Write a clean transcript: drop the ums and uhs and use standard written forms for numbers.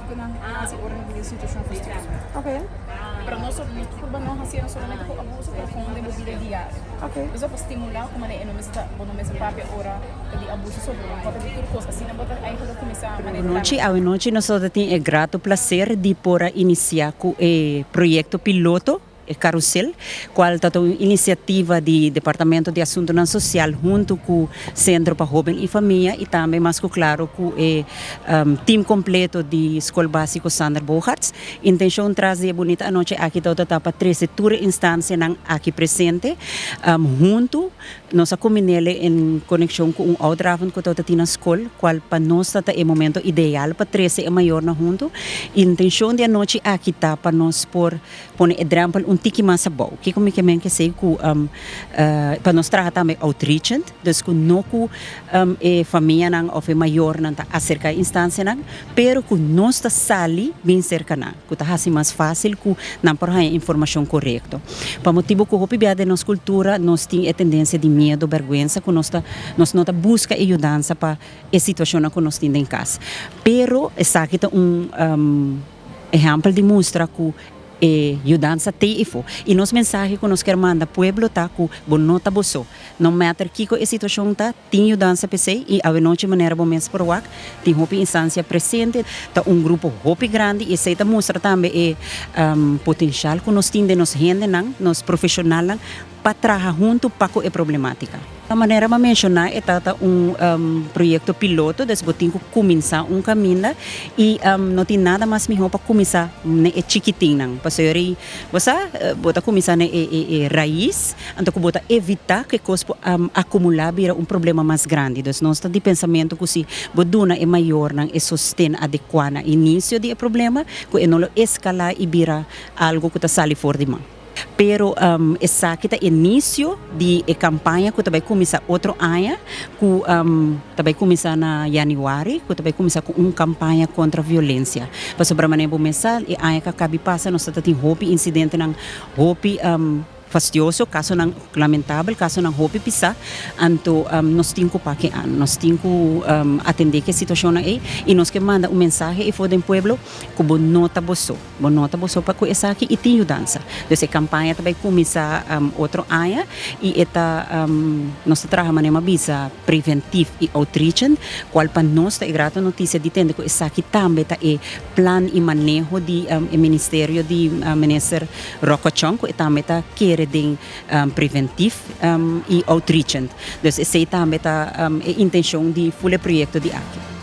Kiko nan hasi ora nan tin situashon fastioso. Pero nos no purba no hasi no solamente ku abuso pero kon den bo bida diario. Entonces pa stimulá ku manera e no mester ta bo no mester papia ora ta di abuso sobre bo papia di tur kos asina bo ta eigenlijk kuminsá manera Bon nochi, awe nochi nos ta tin e grato placer di por a inicia cu e proyecto piloto. E Carrusel, cual ta ta un iniciativa di Departamento di Asuntonan Social hunto cu Centro pa Hoben y Famia y tambe mas cu claro cu e team completo di Scol Basico Sander Bogaerts. Intencion tras di e bunita anochi aki ta ta pa trece tur e instancianan aki presente hunto. Nos a combinele en conexion cu un ouderavond cu ta tin na scol, cual pa nos ta ta e momento ideal pa trece e mayornan hunto. Intencion di anochi aki ta pa nos por Pone e drempel un tiki mas abou. Kiko mi ke men ke esei? Ku pa nos traha tambe outreachend, dus ku no ku e famianan òf e mayornan ta aserká e instansianan, pero ku nos ta sali bin serka nan, ku ta hasi mas fásil ku nan por haña informashon korekto. Pa motibu ku hopi bia den nos kultura nos tin e tendensia di miedu, bèrgwensa, ku nos ta nos no ta buska e yudansa pa e situashonnan ku nos tin den kas. Pero esaki ta un. Ehèmpel di mustra ku e yudansa t'ei efo. I nos mensahe ku nos kier manda pueblo ta ku bo no ta bo so. No matter kiko e situashon ta, tin yudansa p'esei i awenochi manera bo mes por wak, tin hopi instansia presente, ta un grupo hopi grandi i esei ta mustra tambe e potenshal ku nos tin den nos hendenan, nos profeshonalnan pa traha huntu pa ku e problematika. Manera bo a menshoná e ta ta un proyekto piloto, dus bo tin ku kuminsá un kaminda i no tin nada mas mihó pa kuminsá na e chikitinnan. Pasobra ei bo sa bo ta kuminsá na e rais, anto ku bo ta evitá ku e kos por akumulá bira un problema mas grandi. Dus nos ta di pensamentu ku si bo duna e mayornan e sosten adekuá na inisio di e problema, ku e no lo eskalá i bira algu ku ta sali for di man. Pero esaki ta inicio di e campaña cu ta bay cuminsa otro aña, cu ta bay cuminsa na januari, cu ta bay cuminsa cu un campaña contra violencia. Pasobra manera bo mes sa, e aña cu a cabi pasa nos ta tin hopi incidentenan hopi fastioso, casonan lamentabel, casonan hopi pisa, anto nos tin cu paki an, nos tin cu atende cu e situacionnan ey y nos ke manda un mensahe eyfor den pueblo cu bo no ta bo so. Bo no ta bo so pa ku esaki i tin yudansa. Dus e kampaña ta bai kuminsá otro aña i e ta nos ta traha manera mi a bisa preventif i outreachend, kual pa nos ta e grato notisia di tende ku esaki tambe ta e plan i maneho di e ministerio di Minister Rocco Chong ku e tambe ta kere den preventif i outreachend. Dus esei tambe ta e intenshon di ful e proyekto di aki.